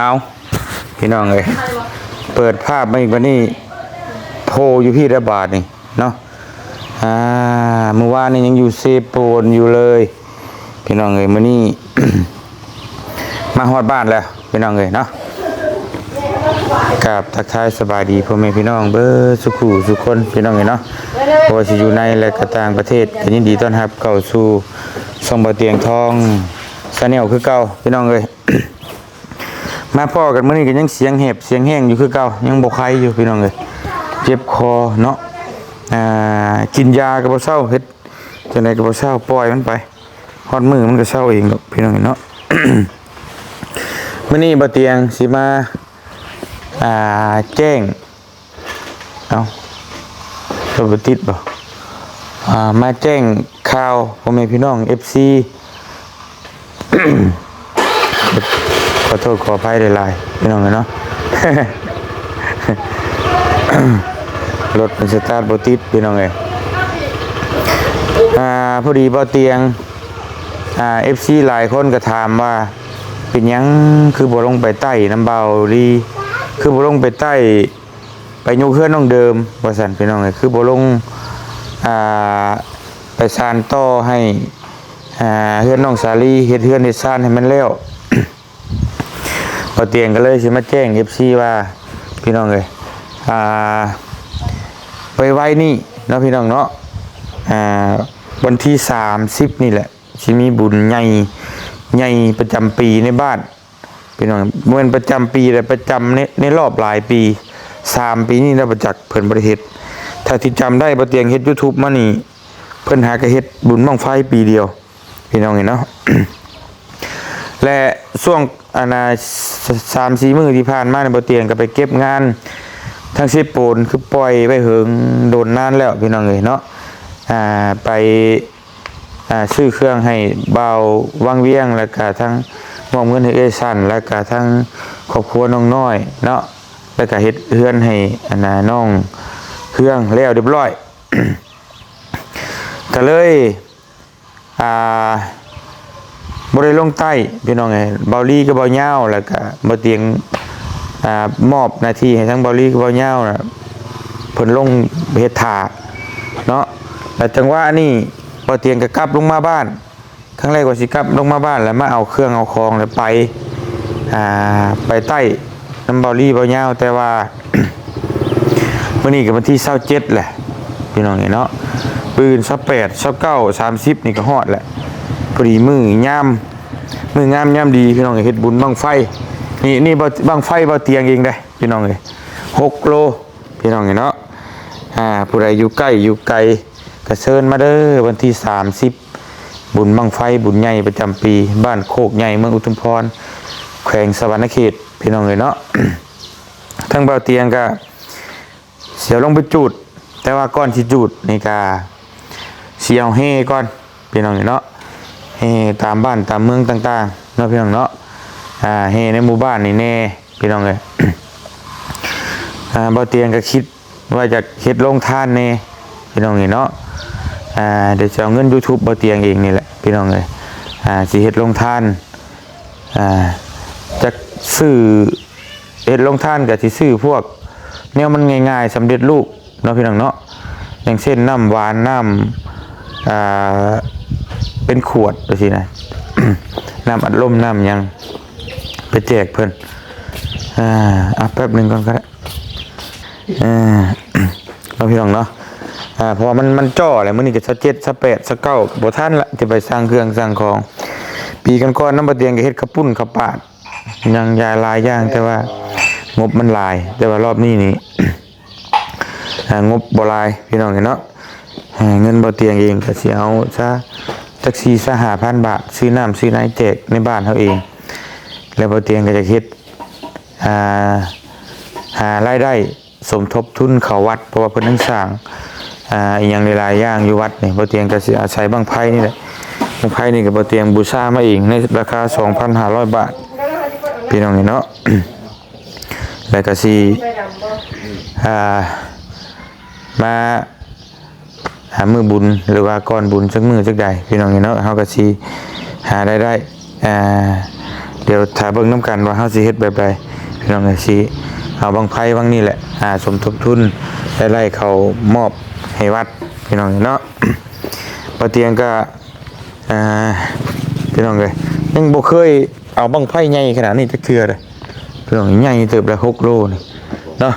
ເອົາ ພີ່ນ້ອງເອີຍ ເປີດພາບມາອີກບັດນີ້ ໂພຢູ່ພີ້ລະບາດນີ້ເນາະ. ອ່າ ມື້ວານນີ້ຍັງຢູ່ເຊໂປນຢູ່ເລີຍ ພີ່ນ້ອງເອີຍ ມື້ນີ້ ມາຮອດບ້ານແລ້ວ ພີ່ນ້ອງເອີຍເນາະ. ກາບທັກທາຍສະບາຍດີພໍ່ແມ່ພີ່ນ້ອງເບິດສູ່ຜູ້ສູ່ຄົນ ພີ່ນ້ອງເອີຍເນາະ, ບໍ່ວ່າຊິຢູ່ໃນ ແລະ ກະຕ່າງປະເທດ ກະຍິນດີຕ້ອນຮັບເຂົ້າສູ່ຊ່ອງບ່າວຕຽງທອງ Channel ຄືເກົ່າ ພີ່ນ້ອງເອີຍ. ມາພໍ້ກັນມື້ນີ້ກໍຍັງສຽງແຫບສຽງແຫ້ງຢູ່ຄືເກົ່າ ຍັງບໍ່ໄຄຢູ່ ພີ່ນ້ອງເອີຍ ເຈັບຄໍເນາະ. ອ່າ ກິນຢາກໍບໍ່ເຊົາ ເຮັດຈັ່ງໃດກໍບໍ່ເຊົາ ປ່ອຍມັນໄປ ຮອດມື້ມັນກໍເຊົາເອງດອກ ພີ່ນ້ອງເອີຍເນາະ. ມື້ນີ້ບ່າວຕຽງຊິມາ ອ່າ ແຈ້ງ ເອົາ ລົດບໍ່ຕິດບໍ່? ອ່າ ມາແຈ້ງຂ່າວພໍ່ແມ່ພີ່ນ້ອງ ເອັຟຊີ ຂໍໂທດຂໍອະໄພຫຼາຍໆ ພີ່ນ້ອງເອີຍເນາະ. ລົດມັນສະຕາດບໍ່ຕິດ ພີ່ນ້ອງເອີຍ. ອ່າ ພໍດີບ່າວຕຽງ ອ່າ ເອັຟຊີຫຼາຍຄົນກໍຖາມວ່າ ເປັນຫຍັງຄືບໍ່ລົງໄປໃຕ້ນຳບ່າວລີ ຄືບໍ່ລົງໄປໃຕ້ ໄປຍົກເຮືອນນ້ອງເດີມວ່າຊັ້ນ ພີ່ນ້ອງເອີຍ ຄືບໍ່ລົງ ອ່າ ໄປສານຕໍ່ໃຫ້ ອ່າ ເຮືອນນ້ອງສາລີ ເຮັດເຮືອນເຮັດຊານໃຫ້ມັນແລ້ວ. ບ່າວຕຽງກໍເລີຍຊິມາແຈ້ງເອັຟຊີວ່າ ພີ່ນ້ອງເອີຍ ອ່າ ໄວໆນີ້ເນາະ ພີ່ນ້ອງເນາະ ອ່າ ວັນທີສາມສິບນີ້ແຫຼະ ຊິມີບຸນໃຫຍ່ ໃຫຍ່ປະຈຳປີໃນບ້ານ ພີ່ນ້ອງ ບໍ່ແມ່ນປະຈຳປີແຫຼະ ປະຈຳໃນ ໃນລອບຫຼາຍປີ ສາມປີນີ້ແລ້ວ ບໍ່ຈັກເພິ່ນບໍ່ໄດ້ເຮັດ. ຖ້າທີ່ຈຳໄດ້ ບ່າວຕຽງເຮັດ YouTube ມານີ້ ເພິ່ນຫາກະເຮັດບຸນບັ້ງໄຟປີດຽວ ພີ່ນ້ອງເອີຍເນາະ. ແລະ ຊ່ວງ ອັນນ່າ ສາມສີ່ມື້ທີ່ຜ່ານມານີ້ ບ່າວຕຽງກໍໄປເກັບງານທາງເຊໂປນ ຄືປ່ອຍໄວ້ເຫິງດົນນານແລ້ວ ພີ່ນ້ອງເອີຍເນາະ. ອ່າ ໄປ ອ່າ ຊື້ເຄື່ອງໃຫ້ບ່າວວັງວຽງ ແລ້ວກະທັງມອບເງິນໃຫ້ເອື້ອຍສັນ ແລ້ວກະທັງຄອບຄົວນ້ອງນ້ອຍເນາະ ແລ້ວກະເຮັດເຮືອນໃຫ້ ອັນນ່າ ນ້ອງເຮືອງແລ້ວຮຽບຮ້ອຍ ກະເລີຍ ອ່າ ບໍ່ໄດ້ລົງໃຕ້ ພີ່ນ້ອງເອີຍ. ບ່າວລີກັບບ່າວຍາວ ແລ້ວກະບ່າວຕຽງ ອ່າ ມອບໜ້າທີ່ໃຫ້ທັງບ່າວລີກັບບ່າວຍາວນະ ເພິ່ນລົງເຮັດຖ້າເນາະ. ແລ້ວຈັງຫວະນີ້ບ່າວຕຽງກໍກັບລົງມາບ້ານ ຄັ້ງແລກວ່າຊິກັບລົງມາບ້ານ ແລ້ວມາເອົາເຄື່ອງເອົາຂອງ ແລ້ວໄປ ອ່າ ໄປໃຕ້ນຳບ່າວລີບ່າວຍາວ. ແຕ່ວ່າມື້ນີ້ກໍວັນທີຊາວເຈັດແຫຼະ ພີ່ນ້ອງເອີຍເນາະ, ມື້ອື່ນຊາວແປດ ຊາວເກົ້າ ສາມສິບນີ້ກໍຮອດແຫຼະ. ພໍດີມື້ງາມ ມື້ງາມຍາມດີ ພີ່ນ້ອງເອີຍ, ເຮັດບຸນບັ້ງໄຟ. ນີ້ ນີ້ບັ້ງໄຟບ່າວຕຽງເອງເດ້ ພີ່ນ້ອງເອີຍ, ຫົກໂລ ພີ່ນ້ອງເອີຍເນາະ. ອ່າ ຜູ້ໃດຢູ່ໃກ້ຢູ່ໄກກໍເຊີນມາເດີ ວັນທີສາມສິບ ບຸນບັ້ງໄຟບຸນໃຫຍ່ປະຈຳປີ ບ້ານໂຄກໃຫຍ່ ເມືອງອຸທຸມພອນ ແຂວງສະຫວັນນະເຂດ ພີ່ນ້ອງເອີຍເນາະ. ທາງບ່າວຕຽງກໍຊິເອົາລົງໄປຈູດ ແຕ່ວ່າກ່ອນຊິຈູດນີ້ກໍຊິເອົາແຫ່ກ່ອນ ພີ່ນ້ອງເອີຍເນາະ, ແຫ່ຕາມບ້ານຕາມເມືອງຕ່າງໆເນາະ ພີ່ນ້ອງເນາະ. ອ່າ ແຫ່ໃນໝູ່ບ້ານນີ້ແດ່ ພີ່ນ້ອງເອີຍ. ອ່າ ບ່າວຕຽງກໍຄິດ ວ່າຢາກເຮັດໂຮງທານແດ່ ພີ່ນ້ອງເອີຍເນາະ. ອ່າ ດຽວຊິເອົາເງິນ YouTube ບ່າວຕຽງເອງນີ້ແຫຼະ ພີ່ນ້ອງເອີຍ. ອ່າ ຊິເຮັດໂຮງທານ ອ່າ ຈັກຊື້ ເຮັດໂຮງທານກໍຊິຊື້ພວກແນວມັນງ່າຍໆ ສຳເລັດຮູບເນາະ ພີ່ນ້ອງເນາະ, ຢ່າງເຊັ່ນ ນ້ຳຫວານ ນ້ຳ ອ່າ ເປັນຂວດຈັ່ງຊີ້ນະ, ນ້ຳອັດລົມ ນ້ຳຫຍັງ ໄປແຈກເພິ່ນ. ອ່າ ອ່ະ ແປັບໜຶ່ງກ່ອນກໍໄດ້. ເອີ ເນາະ ພີ່ນ້ອງເນາະ. ອ່າ ເພາະວ່າມັນ ມັນຈໍ້ແຫຼະ ມື້ນີ້ກໍຊາວເຈັດ ຊາວແປດ ຊາວເກົ້າ ບໍ່ທັນລະ ຊິໄປສັ່ງເຄື່ອງສັ່ງຂອງ. ປີກ່ອນໆນຳ ບ່າວຕຽງກໍເຮັດເຂົ້າປຸ້ນເຂົ້າປາດ ຫຍັງຫຼາຍຢ່າງ ແຕ່ວ່າງົບມັນຫຼາຍ, ແຕ່ວ່າລອບນີ້ນີ້ ອ່າ ງົບບໍ່ຫຼາຍ ພີ່ນ້ອງເອີຍເນາະ. ອ່າ ເງິນບ່າວຕຽງເອງກໍຊິເອົາຊະ ຈັກສີ່ ຊະຫ້າພັນບາດ ຊື້ນ້ຳຊື້ໃນແຈກໃນບ້ານເຮົາເອງ. ແລ້ວບ່າວຕຽງກໍຢາກເຮັດ ອ່າ ຫາລາຍໄດ້ສົມທົບທຶນເຂົ້າວັດ ເພາະວ່າເພິ່ນຍັງສ້າງ ອ່າ ອີ່ຫຍັງຫຼາຍໆຢ່າງຢູ່ວັດນີ້. ບ່າວຕຽງກໍຊິອາໄສບັ້ງໄຟນີ້ແຫຼະ, ບັ້ງໄຟນີ້ກໍບ່າວຕຽງບູຊາມາເອງໃນລາຄາສອງພັນຫ້າຮ້ອຍບາດ ພີ່ນ້ອງເອີຍເນາະ. ແລ້ວກໍຊິ ອ່າ ມາ ອ່າ ມື້ບຸນ ຫຼືວ່າກ່ອນບຸນຈັກມື້ຈັກໃດ ພີ່ນ້ອງເອີຍເນາະ, ເຮົາກໍຊິຫາລາຍໄດ້ ອ່າ ດຽວຖ້າເບິ່ງນຳກັນວ່າເຮົາຊິເຮັດແບບໃດ ພີ່ນ້ອງເອີຍ. ຊິເອົາບັ້ງໄຟບັ້ງນີ້ແຫຼະ ອ່າ ສົມທົບທຶນໄດ້ໄລ່ເຂົ້າມອບໃຫ້ວັດ ພີ່ນ້ອງເນາະ. ບໍ່ຕຽງກໍ ອ່າ ພີ່ນ້ອງເອີຍ ຍັງບໍ່ເຄີຍເອົາບັ້ງໄຟໃຫຍ່ຂະໜາດນີ້ຈັກເທື່ອເດ້ ພີ່ນ້ອງ. ໃຫຍ່ເຕີບລະ ຫົກໂລນີ້ເນາະ.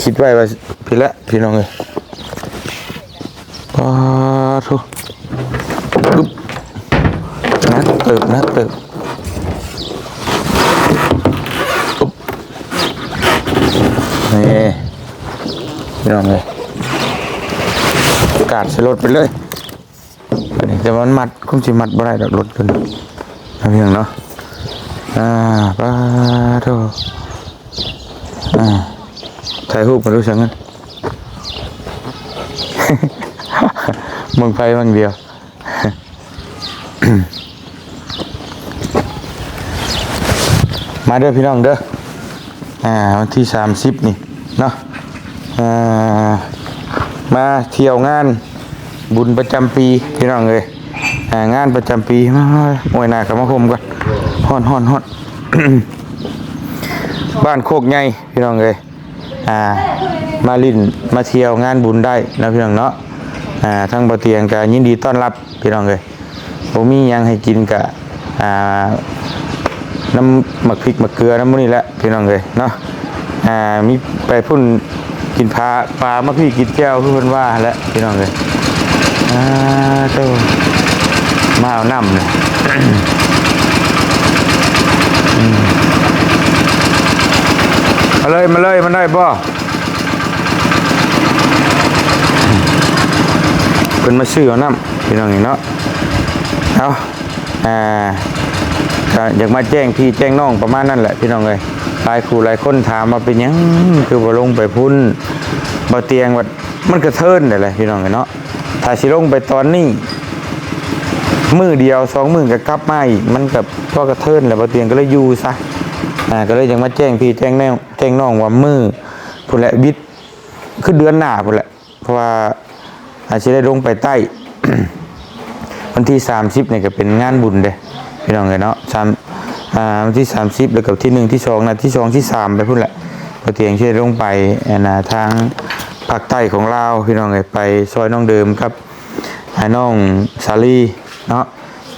ຄິດໄວ້ວ່າພີ້ແຫຼະ ພີ່ນ້ອງເອີຍ. ປາໂທ້ ອຶບ ໜັກເຕີບ ໜັກເຕີບ. ອຶບ ນີ້ ພີ່ນ້ອງເອີຍ ກາດໃສ່ລົດໄປເລີຍ. ອັນນີ້ ແຕ່ວ່າມັນມັດ ຄົງຊິມັດບໍ່ໄດ້ດອກ ລົດເພິ່ນ ເອົາເລື່ອງເນາະ. ອ່າ ປາໂທ້ ອ່າ ຖ່າຍຮູບກັນດູຊັ້ນ ເບິ່ງໄຟບັ້ງດຽວ. ມາເດີພີ່ນ້ອງເດີ ອ່າ ວັນທີສາມສິບນີ້ເນາະ ອ່າ ມາທ່ຽວງານບຸນປະຈຳປີພີ່ນ້ອງເອີຍ. ອ່າ ງານປະຈຳປີ ໂອ້ຍ ໜ້າເຂົ້າມາຫົ່ມກ່ອນ ຮ້ອນໆໆ. ບ້ານໂຄກໃຫຍ່ພີ່ນ້ອງເອີຍ ອ່າ ມາຫຼິ້ນມາທ່ຽວງານບຸນໄດ້ເນາະ ພີ່ນ້ອງເນາະ. ອ່າ ທາງບໍ່ຕຽງກໍຍິນດີຕ້ອນຮັບ ພີ່ນ້ອງເອີຍ. ບໍ່ມີຫຍັງໃຫ້ກິນກະ ອ່າ ນ້ຳໝາກພິກໝາກເກືອນຳໝູ່ນີ້ແຫຼະ ພີ່ນ້ອງເອີຍເນາະ. ອ່າ ມີໄປພຸ້ນກິນຜາ ປາມາພີ້ກິນແຈ່ວ ຄືເພິ່ນວ່າຫັ້ນແຫຼະ ພີ່ນ້ອງເອີຍ. ອ່າ ໂຕ ມາເອົານ້ຳນີ້ ອືມ ມາເລີຍ ມາເລີຍ ມາໄດ້ບໍ່? ເພິ່ນມາຊື້ເອົານ້ຳ ພີ່ນ້ອງເອີຍເນາະ. ເອົາ ອ່າ ກໍຢາກມາແຈ້ງພີ່ແຈ້ງນ້ອງປະມານນັ້ນແຫຼະ ພີ່ນ້ອງເອີຍ. ຫຼາຍຄູ່ຫຼາຍຄົນຖາມວ່າເປັນຫຍັງຄືບໍ່ລົງໄປພຸ້ນ ບໍ່ຕຽງວ່າ ມັນກະເທີນໄດ້ແຫຼະ ພີ່ນ້ອງເອີຍເນາະ. ຖ້າຊິລົງໄປຕອນນີ້ ມື້ດຽວສອງມື້ກໍກັບມາອີກ ມັນກໍພໍກະເທີນແຫຼະ ບໍ່ຕຽງກໍເລີຍຢູ່ຊະ. ອ່າ ກໍເລີຍຢາກມາແຈ້ງພີ່ແຈ້ງນ້ອງ ແຈ້ງນ້ອງວ່າມື້ພຸ້ນແຫຼະ ວິດ ຄືເດືອນໜ້າພຸ້ນແຫຼະ ເພາະວ່າອາດຊິໄດ້ລົງໄປໃຕ້ ວັນທີສາມສິບນີ້ກໍເປັນງານບຸນເດ້ ພີ່ນ້ອງເອີຍເນາະ. ສາມ ອ່າ ວັນທີສາມສິບ ແລ້ວກໍທີໜຶ່ງ ທີສອງນະ ທີສອງ ທີສາມ ໄປພຸ້ນແຫຼະ ບໍ່ຕຽງຊິໄດ້ລົງໄປ ອັນນ່າ ທາງພາກໃຕ້ຂອງລາວ ພີ່ນ້ອງເອີຍ. ໄປຊ່ອຍນ້ອງເດີມກັບ ອ່າ ນ້ອງສາລີເນາະ.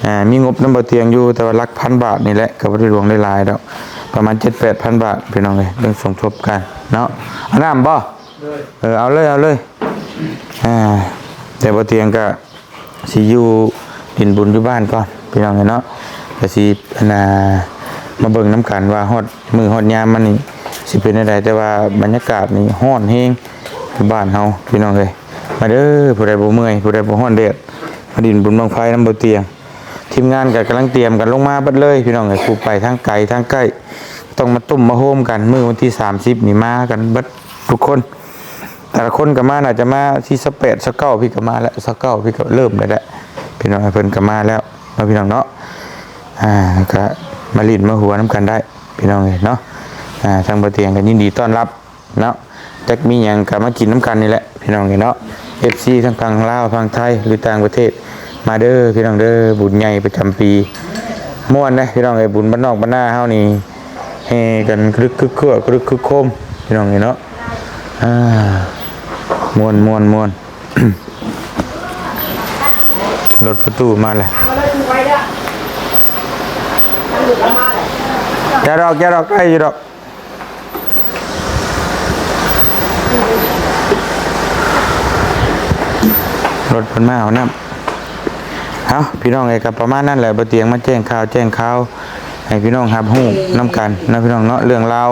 ອ່າ ມີງົບນຳບໍ່ຕຽງຢູ່ ແຕ່ວ່າຫຼັກພັນບາດນີ້ແຫຼະ ກໍບໍ່ໄດ້ຫຼວງໄດ້ຫຼາຍດອກ ປະມານເຈັດແປດພັນບາດ ພີ່ນ້ອງເອີຍ ເລື່ອງສົມທົບກັນເນາະ. ເອົານ້ຳບໍ່? ເອີ ເອົາເລີຍ ເອົາເລີຍ. ອ່າ ແຕ່ບໍ່ຕຽງກໍຊິຢູ່ຫຼິ້ນບຸນຢູ່ບ້ານກ່ອນ ພີ່ນ້ອງເອີຍເນາະ. ກໍຊິ ອັນນ່າ ມາເບິ່ງນຳກັນວ່າຮອດມື້ຮອດຍາມມັນນີ້ຊິເປັນແນວໃດ ແຕ່ວ່າບັນຍາກາດນີ້ຮ້ອນແຮງຢູ່ບ້ານເຮົາ ພີ່ນ້ອງເອີຍ. ມາເດີ ຜູ້ໃດບໍ່ເມື່ອຍ ຜູ້ໃດບໍ່ຮ້ອນແດດ ມາຫຼິ້ນບຸນບັ້ງໄຟນຳບໍ່ຕຽງ. ທີມງານກໍກຳລັງຕຽມກັນລົງມາເບິດເລີຍ ພີ່ນ້ອງເອີຍ. ຜູ້ໄປທາງໄກທາງໃກ້ ຕ້ອງມາຕຸ້ມມາໂຮມກັນ ມື້ວັນທີສາມສິບນີ້ ມາກັນເບິດທຸກຄົນ. ແຕ່ລະຄົນກໍມາ ໜ້າຈະມາທີຊາວແປດ ຊາວເກົ້າ ພີ່ກໍມາແລ້ວ ຊາວເກົ້າ ພີ່ກໍເລີ່ມໄດ້ແລ້ວ ພີ່ນ້ອງ. ເພິ່ນກໍມາແລ້ວເນາະ ພີ່ນ້ອງເນາະ. ອ່າ ກໍມາຫຼິ້ນມາຫົວນຳກັນໄດ້ ພີ່ນ້ອງເອີຍເນາະ. ອ່າ ທາງບໍ່ຕຽງກໍຍິນດີຕ້ອນຮັບ ເນາະ. ຈັກມີຫຍັງກໍມາກິນນຳກັນນີ້ແຫຼະ ພີ່ນ້ອງເອີຍເນາະ. ເອັຟຊີ ທັງຝັ່ງລາວ ຝັ່ງໄທ ຫຼື ຕ່າງປະເທດ ມາເດີ ພີ່ນ້ອງເດີ. ບຸນໃຫຍ່ປະຈຳປີ ມ່ວນເດ້ ພີ່ນ້ອງເອີຍ. ບຸນບ້ານນອກບ້ານນາເຮົານີ້ ແຫ່ກັນຄຶກຄຶກຄຶກຄືມ ພີ່ນ້ອງເອີຍເນາະ. ອ່າ ມ່ວນ ມ່ວນ ມ່ວນ. ລົດປະຕູມາແລ້ວ ຢ່າດອກ ຢ່າດອກ ໄດ້ຢູ່ດອກ. ລົດເພິ່ນມາເອົານ້ຳ. ເອົ້າ ພີ່ນ້ອງເອີຍ ກໍປະມານນັ້ນແຫຼະ ບ່າວຕຽງມາແຈ້ງຂ່າວ ແຈ້ງຂ່າວໃຫ້ພີ່ນ້ອງຮັບຮູ້ນຳກັນເນາະ ພີ່ນ້ອງເນາະ. ເລື່ອງລາວ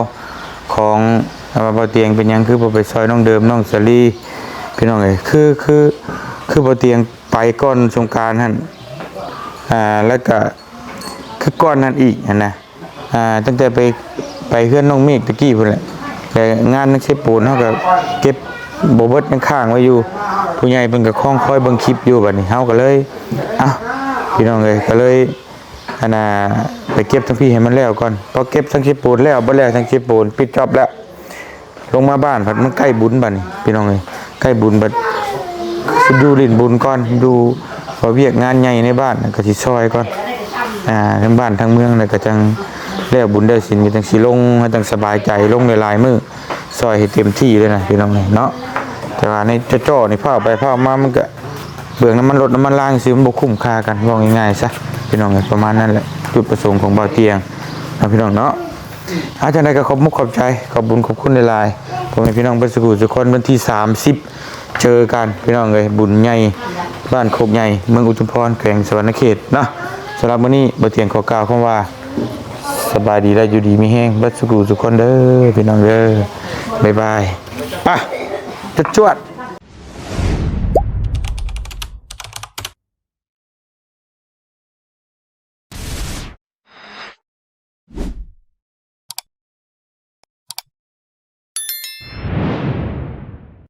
ຂອງ ອ່າ ບ່າວຕຽງເປັນຫຍັງຄືບໍ່ໄປຊ່ອຍນ້ອງເດີມ ນ້ອງສາລີ ພີ່ນ້ອງເອີຍ. ຄື ຄື ຄືບ່າວຕຽງໄປກ່ອນສົງການຫັ້ນ ອ່າ ແລ້ວກໍຄືກ່ອນນັ້ນອີກຫັ້ນນະ. ອ່າ ຕັ້ງແຕ່ໄປ ໄປເຮືອນນ້ອງເມກຕະກີ້ພຸ້ນແຫຼະ ແຕ່ງານທາງເຊໂປນເຮົາກໍເກັບບໍ່ເບິດ ຍັງຄ້າງໄວ້ຢູ່. ຜູ້ໃຫຍ່ເພິ່ນກໍຄອງຄອຍເບິ່ງຄລິບຢູ່. ບັດນີ້ເຮົາກໍເລີຍ ເອົ້າ ພີ່ນ້ອງເອີຍ ກໍເລີຍ ອັນນ່າ ໄປເກັບທາງພີ້ໃຫ້ມັນແລ້ວກ່ອນ. ພໍເກັບທາງເຊໂປນແລ້ວ ເບິດແລ້ວ ທາງເຊໂປນປິດຈອບແລ້ວ ລົງມາບ້ານພັດມັນໃກ້ບຸນບັດນີ້ ພີ່ນ້ອງເອີຍ. ໃກ້ບຸນບັດ ຢູ່ຫຼິ້ນບຸນກ່ອນ ຢູ່ ເພາະວຽກງານໃຫຍ່ໃນບ້ານກໍຊິຊ່ອຍກ່ອນ. ອ່າ ທັງບ້ານທັງເມືອງ ແລ້ວກໍຈັ່ງແລ້ວບຸນແລ້ວສິນ ກໍຈັ່ງຊິລົງ ໃຫ້ຈັ່ງສະບາຍໃຈ ລົງຫຼາຍໆມື້ ຊ່ອຍໃຫ້ເຕັມທີ່ເລີຍນະ ພີ່ນ້ອງເອີຍເນາະ. ແຕ່ວ່າໃນຈໍ້ໆນີ້ ຟ້າວໄປຟ້າວມາ ມັນກໍເປືອງນ້ຳມັນລົດນ້ຳມັນລາງຊື່ ມັນບໍ່ຄຸ້ມຄ່າກັນ ເວົ້າງ່າຍໆຊະ ພີ່ນ້ອງເອີຍ. ປະມານນັ້ນແຫຼະ ຈຸດປະສົງຂອງບ່າວຕຽງເນາະ ພີ່ນ້ອງເນາະ. ອາ ຈັ່ງໃດກໍຂອບມຸກຂອບໃຈ ຂອບບຸນຂອບຄຸນຫຼາຍໆ ພໍ່ແມ່ພີ່ນ້ອງເບິດສູ່ຜູ້ສູ່ຄົນ. ວັນທີສາມສິບ ເຈີກັນ ພີ່ນ້ອງເອີຍ ບຸນໃຫຍ່ ບ້ານໂຄກໃຫຍ່ ເມືອງອຸທຸມພອນ ແຂວງສະຫວັນນະເຂດເນາະ. ສຳລັບມື້ນີ້ ບ່າວຕຽງຂໍກ່າວຄຳວ່າ ສະບາຍດີ ແລະ ຢູ່ດີມີແຮງເບິດສູ່ຜູ້ສູ່ຄົນເດີ ພີ່ນ້ອງເດີ. ບາຍບາຍ. ໄປ ຈວດໆ.